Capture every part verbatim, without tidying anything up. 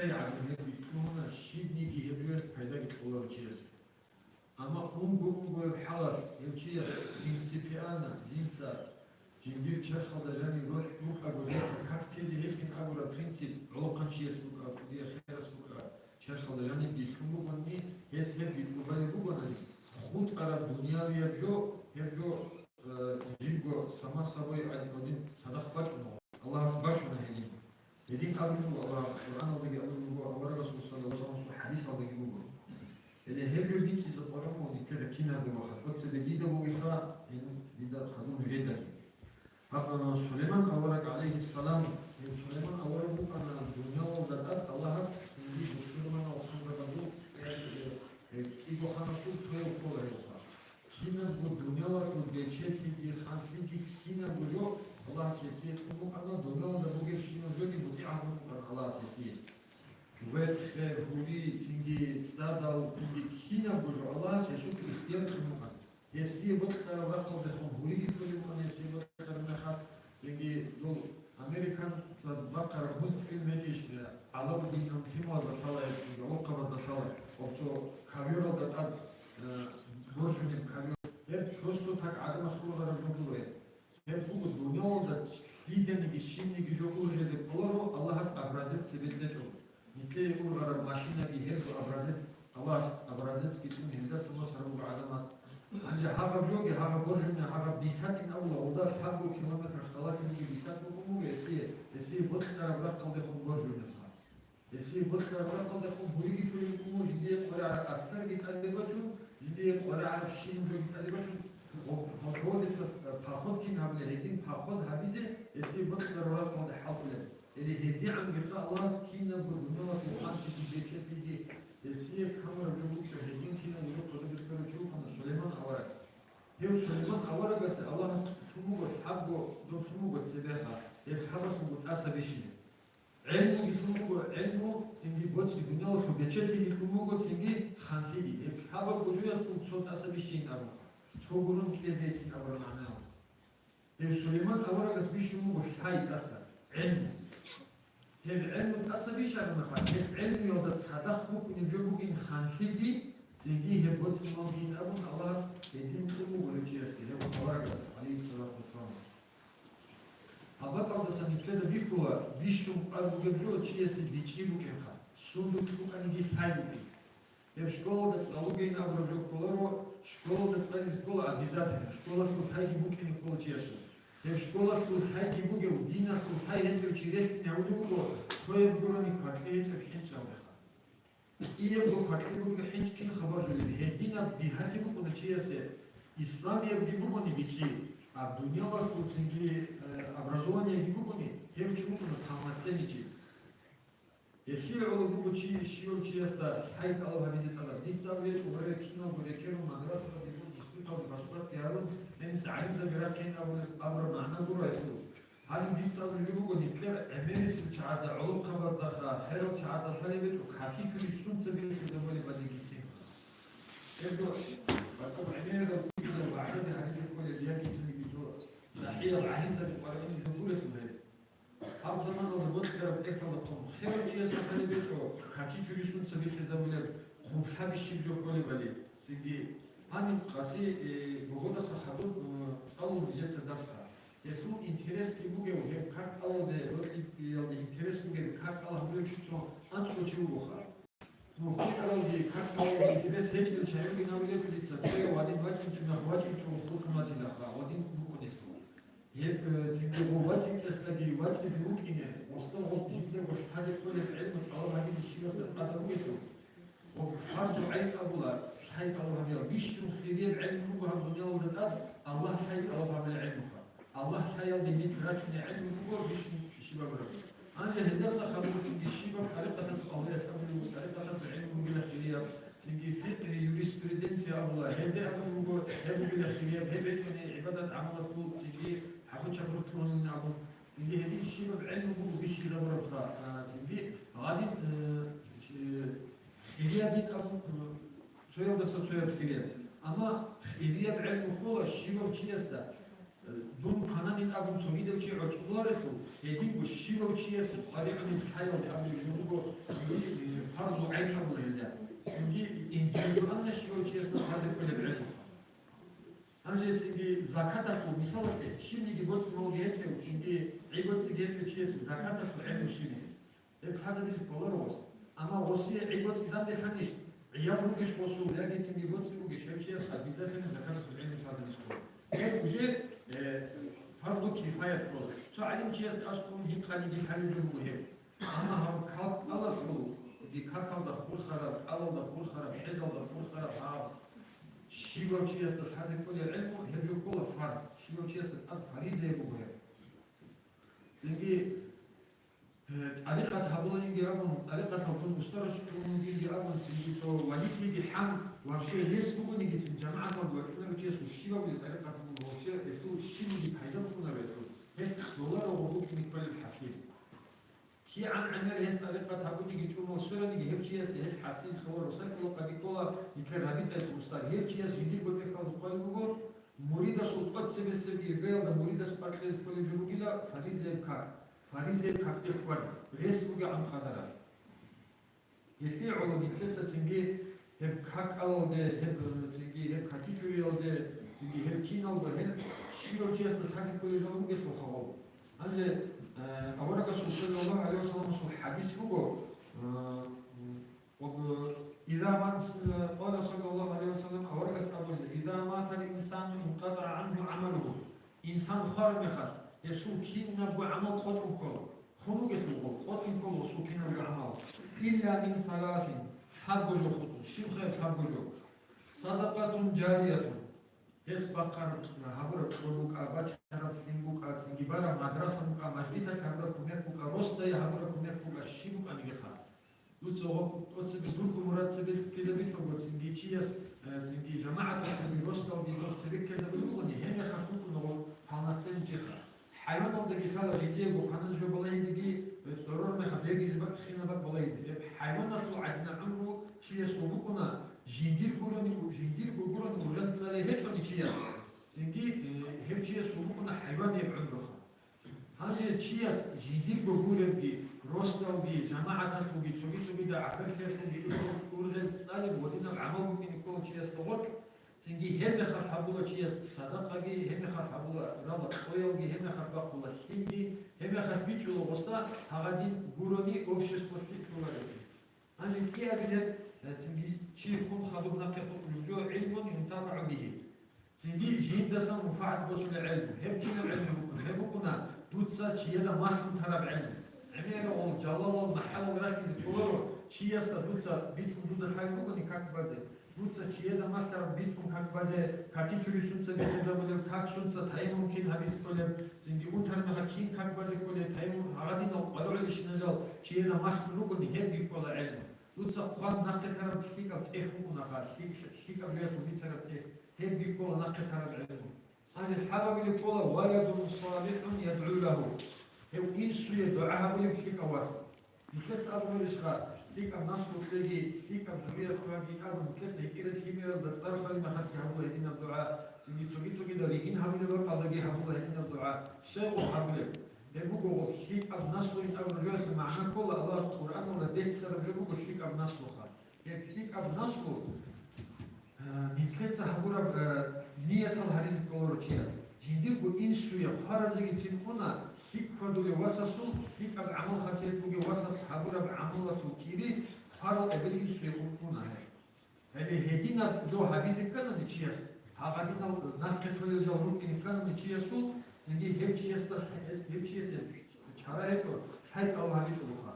гӀадамазги лъугьуна, щибниги гьеб жоялъ пайдаги кьоларав чиясе. Амма унго-унгояб хӀалалъ гьев чияс принципиально жинца жиндир черхалда жаниб рухӀ букӀаго, жинца как ккезе гьебин абураб принцип гӀолохъанчияс букӀа, кӀудияс, херас букӀа, черхалда жаниб билълъун бугони, гьес гьебги тӀубалеб бугони, хутӀараб дунявияб жо, гьеб жо, э, жинго сама собой гӀадин цадахъ бачӀуна, Аллагьас бачуна гьедин. Гьедин абулеб буго Аллагьас, Къуръаналдаги абулеб буго, аварагасул саллаллагьу гӀалайгьи ва саллам хӀадисалдаги буго. Гьеле гьеб жо бицӀизе къваригӀун буго нилъер киназда ва хадуб цебе дида бугеха, гьел дида хадуб нужедаги. Гьаб, Сулайман авараг, гӀалайгьиссалам, гьев Сулайман авараг вукӀана, дунялалда тӀад Аллагьас цинги бусурманал ханзабазул, э, э, кӀиго ханасул цояв ккола гьев. Кинабго дунялалъул бечелъиги ханлъиги кинабго жо Аллагьас гьесие кьун букӀана, дунялалда бугебщинаб жоги мутӀигӀ гьабун букӀана Аллагьас гьесие. Вехъе, гьури, цинги цӀадал, цинги кинабго жо Аллагьас гьесухъе ихтияр кьун букӀана. Гьесие бокьараб рахъалдехун гьуриги кколеб букӀана, гьесие бокьараб мехалъ, цинги дол американцаз бахъараб мультфильм гьечӀищ, э, Алауддинан лъималазда лъала гьеб, цинги гӀолохъабазда лъала, гьеб цо ковёралда тӀад, э, боржунеб ковёр. Гьеб просто так гӀадамас ургъараб жо гуро гьеб. Гьеб буго дунялалда лъиданиги щибниги жо ургъизе кӀоларо Аллагьас образец цебе кьечӀо. Нилъее ургъараб машинаги гьебго образец, Аллагьас образецги кьун гьелдаса босараб буго гӀадамас. Гьанже гьагъаб жоги, гьагъаб боржуни, гьагъаб бисатин абула, гъолда лъабго километр халати бугеб бисат букӀун буго гьесие, гьесие бокьараб рахъалдехун боржунебха. Гьесие бокьараб рахъалдехун гьуриги кколеб букӀун буго, жиндие къваригӀараб аскарги тӀаде бачун, жиндие къваригӀараб щиб жоги тӀаде бачун, полководецас поход кин гьабулеб, гьедин поход гьабизе гьесие бокьараб рахъалде хӀалтӀулеб. Гьеле гьедигӀанги Аллагьас кинабго дунялалъул ханлъиги бечелъиги гьесие камураб жо букӀа, гьедин кинабго жо кодобе ккарав чи вукӀана Сулайман авараг. Гьев Сулайман аварагасе Аллагьас тун буго лъабго, доб тун буго цебеха, гьеб лъабалъ буго тӀаса бищине. ГӀелмуги тун буго, гӀелму цинги боцӀи, дунялалъул бечелъиги тун буго, цинги ханлъиги. Гьеб лъабабго жоялъул цо тӀаса бищейин абун, цо гурун кьезе йикӀин абураб магӀнаялъ. Гьев Сулайман аварагас бищун буго лъай тӀаса, гӀелму. Гьеб гӀелму тӀаса бищараб мехалъ, гьеб гӀелмуялда цадахъ букӀунеб жо бугин ханлъиги, цинги гьеб боцӀи-малгийин абун Аллагьас гьедин кьун буго гьев чиясде, гьев аварагасда, гӀалайгьиссалату вассалам. Гьаб бакӀалдаса нилъеда бихьула, бищун къвар бугеб жо чиясе бичӀчӀи букӀинха, сундулъ букӀаниги лъай букӀин. Гьеб школалда цӀалугейин абураб жо кколаро, школалда цӀализе ккола обязательно, школалъул лъайги букӀине ккола чиясул. Гьеб школалъул лъайги бугев, диналъул лъай гьечӀев чи релълъине гьавулев вуго, цояб гурони квакьи гьечӀеб хӀинчӀ гьавдеха. Киябго квакьи бугеб хӀинчӀ кин хабар жулеб, гьединаб бигьалъи букӀуна чиясе, исламиябги бугони бичӀчӀи, а дунялалъул цинги, э, образованиеги бугони, гьев чи вукӀуна полноценный чи. Гьелъие гӀоло буго чи щивав чиясда лъай тӀалаб гьабизе тӀалаб. Дица абулеб гьечӀо, гъоре киналго рекерун, мадрасалде гун, институталде пашкъатги гьарун, гьениса гӀалимзаби рахъин абулеб, абураб магӀна гуро гьелъул. Гьаниб дица абулеб буго, нилъер гӀемерисел чагӀазда, гӀолохъабаздаха, хӀерал чагӀазда лъалеб гьечӀо, какичури сунца бихьизабулебали гицин. Гьебго батӀа гӀемеридал вагӀзаби гьабизе кколел яги цониги цо цӀахӀиял гӀалимзаби къваригӀунел гурелъул гьеб. Гьаб заманалда бокьараб тӀехьалда хъван, херав чиясда лъалеб гьечӀо, какичури сунца бихьизабулеб, хъублъаби щиб жо кколебали, цинги. Гьаниб къаси, э, богодаса хадуб, э, цӀалун нижеца дарсха. Гьелъул интересги бугев, гьеб как кьалалде, рокьиялде интерес бугев, как кьала гьабулев чи цо анцӀго чи вугоха. Ну, хутӀаралги, как кьалалги интерес гьечӀел чагӀиги гьабулев чи дица, цояв вадин вачӀинчӀунахъ вачӀинчӀого хутӀун ватилаха, вадин букӀунелъул. Гьеб, э, цинги гъов вачӀинчӀесдаги вачӀизе вукӀине, гъосда гъоб жиндаго лъазе кколеб гӀелму тӀалаб гьабизе щивасда тӀадаб бугелъул, гъоб фарзу гӀайн абула, лъай тӀалаб гьабиял бищун хирияб гӀелму буго гьаб дуниялалда тӀад, Аллагь лъай тӀалаб гьабилеб гӀелмуха. Аллагь лъаялде нилъ рачунеб гӀелму буго бищун щибаб рагӀи. Гьанже гьелдаса хадуб цинги щибаб тӀарикъаталъул агьлуялъ абулеб буго, тӀарикъаталъул гӀелму бугила хирияб, цинги фикъгьи, юриспруденция абула, гьелде абулеб буго, гьеб бугила хирияб, гьеб гьечӀони гӀибадат-гӀамалалъул цинги хӀакъу-чапру лъугьунин абун, цинги гьедин щибаб гӀелму буго бихьизабурабха, а, цинги гьадин, э, хирияб абун, э, цоябдаса цояб хирияб. Амма хирияб гӀелму ккола щивав чиясда. Дун квананин абун цогидав чи гӀорцӀуларелъул, гьединго щивав чиясе къваригӀунеб лъаялде абулеб жо буго, цинги, э, фарзул гӀайн абула гьелда. Цинги индивидуально щивав чиясда лъазе кӀолеб гӀелму. Гьанже цинги закаталъул мисалалъе, щибниги боцӀи-малги гьечӀев, цинги гӀи-боцӀиги гьечӀев чиясе закаталъул гӀелму щиб? Гьеб лъазабизе кколаро гъос. Амма гъосие гӀи-боцӀи данделъанищ, гӀиял ругищ гъосул, яги цинги боцӀи бугищ, гьев чияс гьабизалъани закаталъул гӀелму лъазабизе ккола. Гьеб уже, э, фарзу кифаят ккола. Цо гӀалимчияс аскӀун гьикъаниги лъалеб жо буго гьеб. Амма гьаб как кӀалалъул, цинги какалда хурхараб, кӀалалда хурхараб, хӀезалда хурхараб гьаб щивав чиясда лъазе кӀолеб гӀелму, гьеб жо ккола фарз, щивав чиясда тӀад фариза буго гьеб. Цинги, э, тӀарикъат гьабуланиги абун, тӀарикъаталдун устарас чӀунугиги абун, цинги цо валитлъиги хӀан, вообще рес бугонигицин, жамагӀаталда вачӀунарев чиясул щибаб тӀарикъат буго, вообще гьелъул щибниги пайда букӀунарев гьелъул, гьелъ кьоларо гъоркье кколеб хӀасил. КигӀан гӀемер гьес тӀарикъат гьабуниги чӀумал сураниги, гьев чиясе гьелъ хӀасил кьоларо, сай ккола къади ккола, нилъер рабитӀаялъул устар, гьев чияс жиндирго тӀехьалда хъвалеб буго, муридасул тӀоцебесебги иргаялда муридас къватӀлъизе кколеб жо бугила фаризаяб как. Фаризаяб какде хъван, рес бугебгӀан къадаралъ. Гьелъие гӀоло нилъеца цинги гьеб какалалде, гьеб, цинги гьеб какичӀуялде, цинги гьеб киналго гьел щивав чиясда лъазе кколеб жо бугелъулха гъоб. Гьанже, э, аварагасул саллаллагьу гӀалайгьи вассаламасул хӀадис буго, э, об-, إذا مات، قال صلى الله عليه وسلم, аварагас абуна: إذا مات الإنسان انقطع عنه عمله. Инсан хвараб мехалъ, гьесул кинабго гӀамал къотӀун ккола. Хун вугелъулго, къотӀун ккола гьесул кинабго гӀамал. إلا من ثلاث, лъабго жо хутӀун. Щибха гьеб лъабго жо? صدقة جارية. Гьес бахъараб, гьабураб кьол букӀа, бачараб лъим букӀа, цинги бараб мадраса букӀа, мажгиталъ гьабураб кумек букӀа, росдае гьабураб кумек букӀа, щиб букӀанигиха. Дуца гъоб-, тӀоцебе дурго мурад цебес ккезабилъулго, цинги чияс, э, цинги жамагӀаталъеги росдалги гъоб цебе ккезабулеб бугони, гьеб мехалъ букӀуна гъоб полноценный чеха. ХӀайваналдаги лъала жидеего кванан жо балагьизеги, э, цӀорор мехалъ бегизе бакӀ, хинаб бакӀ балагьизе. Гьеб хӀайваналъул гӀадина гӀумру чиясул букӀуна, жиндир гурони, жиндирго гурони ургъел цӀале гьечӀони чияс. Цинги, э, гьев чиясул букӀуна хӀайванияб гӀумруха. Гьанже чияс жиндирго гуребги, росдалги, жамагӀаталъулги, цоги-цогидал гӀагарлъиялъулги ургъел цӀалеб ва динаб гӀамал букӀине ккола чиясда гъоркь, цинги гьеб мехалъ гьабула чияс садакъаги, гьеб мехалъ гьабула рала къоялги, гьеб мехалъ бахъула лъимги, гьеб мехалъ бичӀчӀула гъосда гьагъадин гурони обществолъи кколареб. Гьанже кӀиабилеб, э, цинги чи хун хадуб нахъе хутӀулеб жо, علم ينتفع به. Цинги жиндасан мунпагӀат босулеб гӀелму. Гьеб кинаб гӀелму букӀун? Гьеб букӀуна дуца чияда малъун тараб гӀелму. ГӀемерал, жалалал, махӀалал ралъизе кколаро, чиясда дуца бицун дуда лъай бугони как базе. Дуца чияда малъараб бицун как базе, какичури сунца бихьизабулеб, как сунца таяммум кин гьабизе кколеб, цинги унтараб мехалъ кин как базе кколеб, таяммум гьагъадинал къваригӀулищ нажал чияда малъун ругони, гьебги ккола гӀелму. Дуца хъван нахъе тараб лъикӀаб тӀехь букӀунаха, лъикӀ-, лъикӀаб жоялъул бицараб тӀехь, гьебги ккола нахъе тараб гӀелму. Гьанже лъабабилеб ккола: ولد صالح يدعو له. Гьев инсуе дугӀа гьабулеб лъикӀав вас. Нилъеца абуларищха, лъикӀаб наслу кьеги, лъикӀаб зуррият хъваги абун, нилъеца гьитӀира лъимералда цӀар хвалеб мехалъги гьабула гьединаб дугӀа, цинги цоги-цогидал ригьин гьабулеб бакӀалдаги гьабула гьединаб дугӀа. Щайгун гьабулеб? Гьеб буго гъоб лъикӀаб наслуин абураб жоялъул магӀна ккола, Аллагьас Къуръаналда беццараб жо буго лъикӀаб наслуха. Гьеб лъикӀаб наслу, а, нилъеца гьабураб, а, ниятал гьаризе кколаро чияс. Жиндирго инсуе хваразегицин уна, лъикӀ хьвадулев васасул, лъикӀаб гӀамал-хасият бугев васас гьабураб гӀамалалъул кири хварал эбел-инсуе хутӀуна гьеб. Гьебе гьединаб жо гьабизе кканани чияс, гьагъадинал нахъе толел жал рукӀине кканани чиясул, цинги гьев чиясда, гьев чиясе чара гьечӀо, лъай тӀалаб гьабичӀого ха.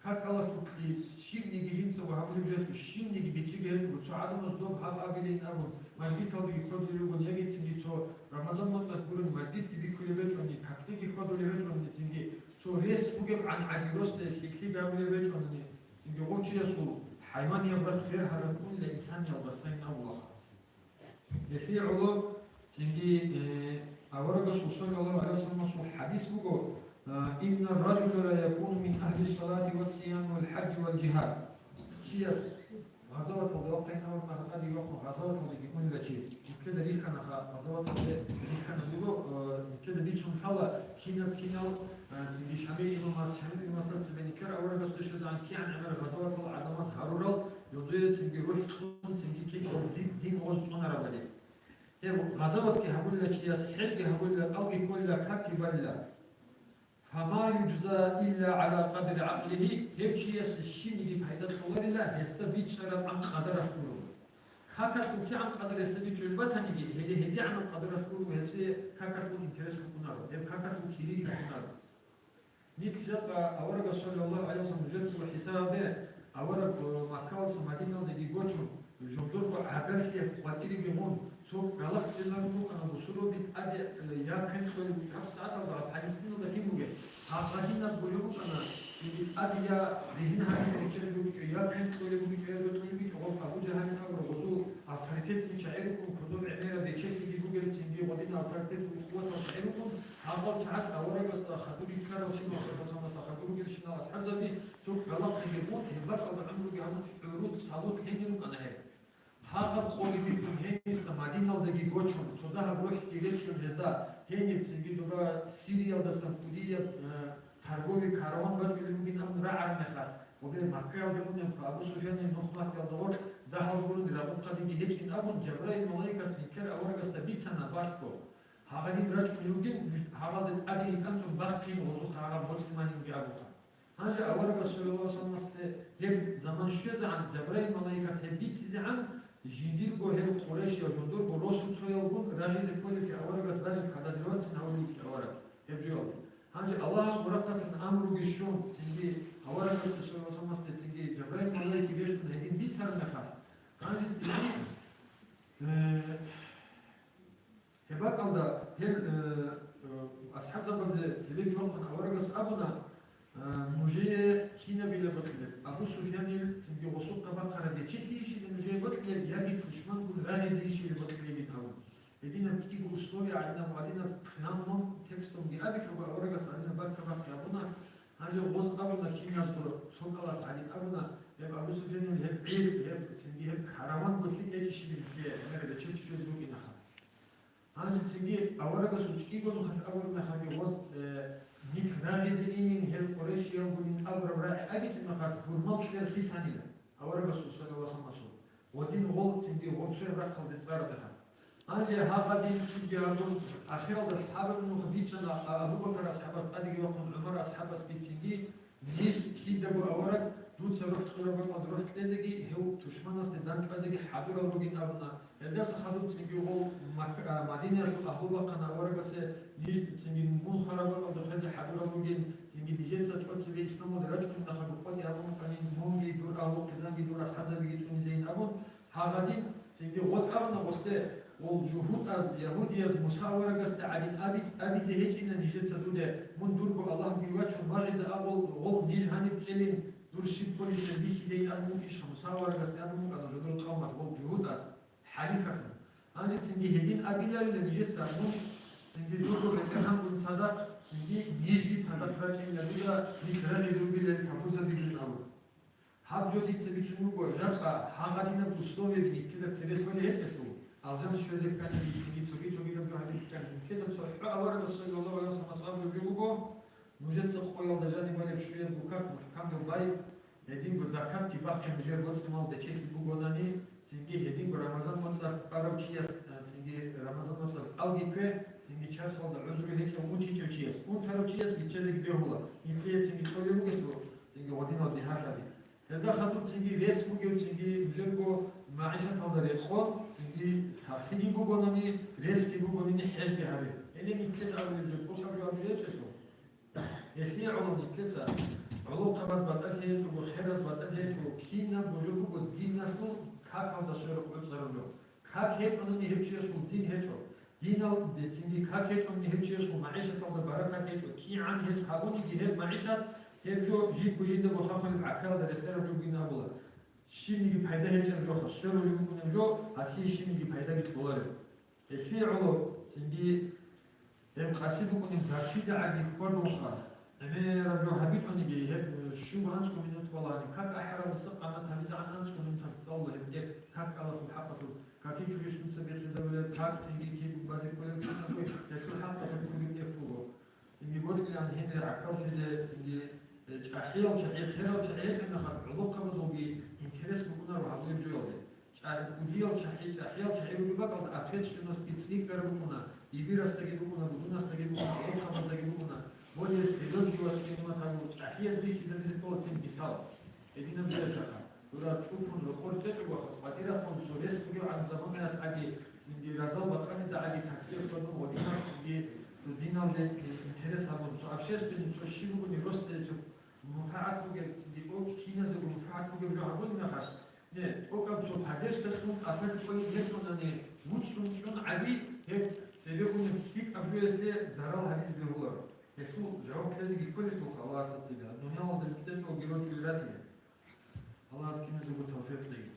Какалалъулъги щибниги жинцаго гьабулеб жо гьечӀо, щибниги бичӀчӀиги гьечӀо, цо гӀадамаз доб гьаб абилин абун, мажгиталдеги кколел ругони, яги цинги цо Рамазан моцӀалъ гурони мажгитги бихьулеб гьечӀони, каклъиги хьвадулеб гьечӀони, цинги цо рес бугебгӀан гӀаги росдае лъикӀлъи гьабулеб гьечӀони, цинги гъов чиясул хӀайванияб рахъ гьер гьарун унила инсаниялда сайин абулаха. Гьелъие гӀоло цинги, э, аварагасул саллаллагьу гӀалайгьи вассаламасул хӀадис буго, э, إن الرجل ليكون من أهل الصلاة والصيام والحج والجهاد. Чияс, э, гъазаваталде вахъайин абураб мехалъ, тӀаде вахъун гъазаваталдеги унела чи. Нилъеда рихьанаха, гъазаваталде рихьана буго, э, нилъеда бицун лъала кинаб-кинал, э, цинги Шамил имамас, Шамил имамасда цебе нилъер аварагасда щвезегӀан кигӀан гӀемер гъазаватал гӀадамаз гьарурал, жодое цинги рухӀ кьун, цинги кигӀан дин, дин гъоз цӀунарабали. Гьеб гъазаватги гьабулила чияс, хӀелги гьабулила, кӀалги кколила, какги балила. «Фама юджза илля гӀала къадри гӀакълигьи», гьев чиясе щибниги пайда кьоларила гьесда бичӀчӀарабгӀан къадаралъ гуро. Какалъул кигӀан къадар гьесда бичӀчӀулеб батаниги, гьеле гьедигӀанаб къадаралъ гуро гьесие какалъул интерес букӀунаро, гьеб какалъул кириги букӀунаро. Нилъ жакъа аварагас, саллаллагьу гӀалайгьи вассалам, нужеца ва хӀисабе, авараг, э, Маккаялдаса Мадинаялдеги гочун, жодорго гӀагарлъиялъ къватӀиреги гъун, цо галахъ чӀезарун букӀана бусурбаби тӀаде, э, я квен кьолеб бугеб гьаб сагӀаталда Палестиналда кин бугеб. Гьагъадинаб гуреб букӀана, цинги тӀаде я ригьин гьабизе риччалеб бугечӀо, я квен кьолеб бугечӀо, я рокьулеб бугечӀо, гъоб Абу Жагьалин абураб гъозул авторитетный чагӀи рукӀун, кодоб гӀемераб бечелъиги бугел, цинги гъодин авторитетул къуватал чагӀи рукӀун, гьабал чагӀаз аварагасда хадур риккарал щинал, саллаллагьу гӀалайгьи вассаламасда хадур ругел щинал асхӀабзаби, цо галахъиги гъун, гьеб бакӀалда гӀумруги гьабун, гӀурул салут гьенир рукӀана гьеб. Гьагъаб къоги бихьун гьениса Мадиналдаги гочун, цо дагьаб рухӀги речӀчӀун гьезда, гьениб цинги дора Сириялдасан кӀудияб, э, торговый караван бачӀулеб бугин абун рагӀараб мехалъ, гъобе Маккаялде унебха Абу Суфьянил нухмалъиялда гъоркь дагьал гурони рагъухъабиги гьечӀин абун, Жабраил малаикас нилъер аварагасда бицана балъго. Гьагъадин рачӀунев вугин, нуж гьагъазде тӀадеги кӀанцӀун бахъин гъозухъ гьагъаб боцӀи-манинги абухъан. Гьанже аварагас, саллаллагьу гӀалайгьи вассаламасде гьеб заман щвезегӀан, Жабраил малаикас гьеб бицизегӀан, жиндирго гьел къурайшиял жодорго росуцоялгун рагъизе кколеблъи аварагас дарин подозреваться гьавулев вукӀин авараг гьеб жоялде. Гьанже Аллагьас гъурахъалъан амруги щун, цинги аварагасда, саллаллагьу гӀалайгьи вассаламасде, цинги Жабраил малаик бежун гьедин бицараб мехалъ, гьанже цинги, э, гьеб бакӀалда гьел, э, э, асхӀабзабазе цебеги вахъун аварагас абуна, э, нужее кинабила бокьилеб, Абу Суфьянил цинги гъосухъа бахъараб бечелъийищила нужее бокьилеб, яги тушмангун рагъизейищила бокьилебин абун. Гьединаб кӀиго условие гӀадинаб, гӀадинаб прямом текстомги абичӀого, аварагас гӀадинаб баркабахъи абуна, гьанже гъоз абуна киназго цо кӀалас гӀадин абуна, гьеб Абу Суфьянил гьеб гӀир, гьеб цинги гьеб караван гулъи гьечӀищилин гье, гьанже бечелъи чӀезе букӀинаха. Гьанже цинги аварагасул кӀиго нухалъ абураб мехалги гъоз, э, нилъ рагъизе инин гьел къурайшиялгунин абураб рагӀи абичӀеб мехалъ гьурмал кьер хисанила. Аварагасул, саллаллагьу гӀалайгьи вассаламасул, гъодин гъол цинги гъорцояб рахъалде цӀараб мехалъ. Гьанже гьагъадин чӀужугӀадун ахиралда лъабаб нух бичӀчӀана Абу Бакар асхӀабас тӀадеги вахъун ГӀумар асхӀабасги цинги, ниж кидаго авараг, дуца рухӀ кьураб бакӀалда рухӀ кьезеги, гьев тушманасде дандчӀвазеги хӀадурал ругин абуна. Гьелдаса хадуб цинги гъол Мак-, а, Мадинаялъул агьлу бахъана аварагасе, ниж цинги мун хвараб бакӀалда хвезе хӀадурал ругин, цинги нижеца тӀоцебе исламалде рачӀунеб мехалъ къватӀи гьабун вукӀанин, мунги, дур агьлу-хъизанги, дур асхӀабзабиги цӀунизейин абун, гьагъадин цинги гъоз абуна гъосде, гъол жугьутӀаз, ягьудияз Муса аварагасда гӀадин аби-, абизе гьечӀина нижеца дуде, мун дурго Аллагьги вачун вагъизе абун, гъол ниж гьаниб кьелин, дур щиб кколищали бихьизейин абун вукӀищха Муса аварагасда абун вукӀана жодор къавмалъ гъол жугьутӀаз. ХӀалихьалъун. Гьанже цинги гьедин абиларила нижеца, мун цинги дурго бетӀергьангун цадахъ, цинги нижги цадахъ рачӀинила дуда, ниж рагъизе ругилан капурзабилин абун. Гьаб жо дица бицун буго, жакъа гьагъадинаб условияби нилъеда цебе лъолеб гьечӀелъул, алжан щвезе ккани цинги цоги-цогидаб жо гьабичӀчӀани нилъеда цохӀо аварагас, саллаллагьу гӀалайгьи вассалам, абулеб жо буго, нужеца къоялда жаниб балеб щуяб гукак мухӀкамго бай, гьединго закатги бахъе нужер боцӀи-мал бечелъи бугонани, цинги гьединго Рамазан моцӀалъ арав чияс, а, цинги Рамазан моцӀалъ кӀалги ккве, цинги чархалда гӀузру гьечӀев унтичӀев чияс, унтарав чияс биччазеги бегьула, нилъее цинги кьолеб бугелъул, цинги гъодинал дигьалъаби. Гьелда хадуб цинги рес бугев, цинги нужерго магӀишаталда рекъон, цинги сахлъиги бугонани, ресги бугонани, хӀежги гьабе. Гьеле нилъеда абулеб жо, кӀолъаб жо абулеб гьечӀелъул. Гьелъие гӀоло нилъеца, гӀолохъабаз батӀалъи гьечӀого, хераз батӀалъи гьечӀого, кинабго жо буго диналъул какалда сверухъ гӀуцӀараб жо. Как гьечӀони гьев чиясул дин гьечӀо. Диналде цинги как гьечӀони гьев чиясул магӀишаталда баракат гьечӀо. КигӀан гьес гьабуниги гьеб магӀишат, гьеб жо жибго жинда босахъулеб гӀахьалда релълъараб жо бугин абула. Щибниги пайда гьечӀеб жоха, сверулеб букӀунеб жо, гьасие щибниги пайдаги кьолареб. Гьелъие гӀоло цинги гьеб къаси букӀунеб гаккида гӀаги хьвадулха, гӀемераб жо гьабичӀони Гьеб, э, щиб анцӀго минут балагьани, как ахӀаралдаса къамат гьабизегӀан анцӀго минут цӀалула гьеб тӀехь, как Аллагьасул хӀакъалъулъ, каки чурищ нуца бихьизабулеб, как цинги киб базе кколеб, гьелъул хӀакъалъулъ ккураб тӀехь буго. Цинги бокьилан гьенир гӀахьаллъизе, цинги, э, чӀахӀиял чагӀи, херал чагӀи гьечӀеб мехалъ, гӀолохъабазулги интерес букӀунаро гьабулеб жоялде. ЧӀа-, кӀудиял чагӀи, чӀахӀиял чагӀи ругеб бакӀалда, общественностьги цӀикӀкӀараб букӀуна, ибирасдаги букӀуна, будунасдаги букӀуна, гӀолохъабаздаги букӀуна, более серьёзный восприниматабу чӀахӀияз бихьизабизе ккола цин мисал. Гьединаб жо яхъа, дура тӀухьун рокъор чӀечӀого, къватӀирахъун цо рес бугебгӀан заманаялъ гӀаги, цинги радал бакъанида гӀаги такбир хьвадун гъодинаб, цинги цо диналде интерес гьабун, цо общественный, цо щиб бугони росдае цо мунфагӀат бугеб, цинги тӀокӀ киназего мунфагӀат бугеб жо гьабулеб мехалъ, не, тӀокӀаб цо поддержка кьун кӀалъазе кӀвей гьечӀонани, вуцӀцӀун чӀун гӀаги, гьеб цебегун лъикӀаб жоялъе зарал гьабизе бегьуларо. Гьелъул жаваб кьезеги кколелъулха Аллагьасда цебе, гьаб дуниялалда жукьа-жукьа герой кколел ратизе. Аллагьас киназего тавфикъ кьеги.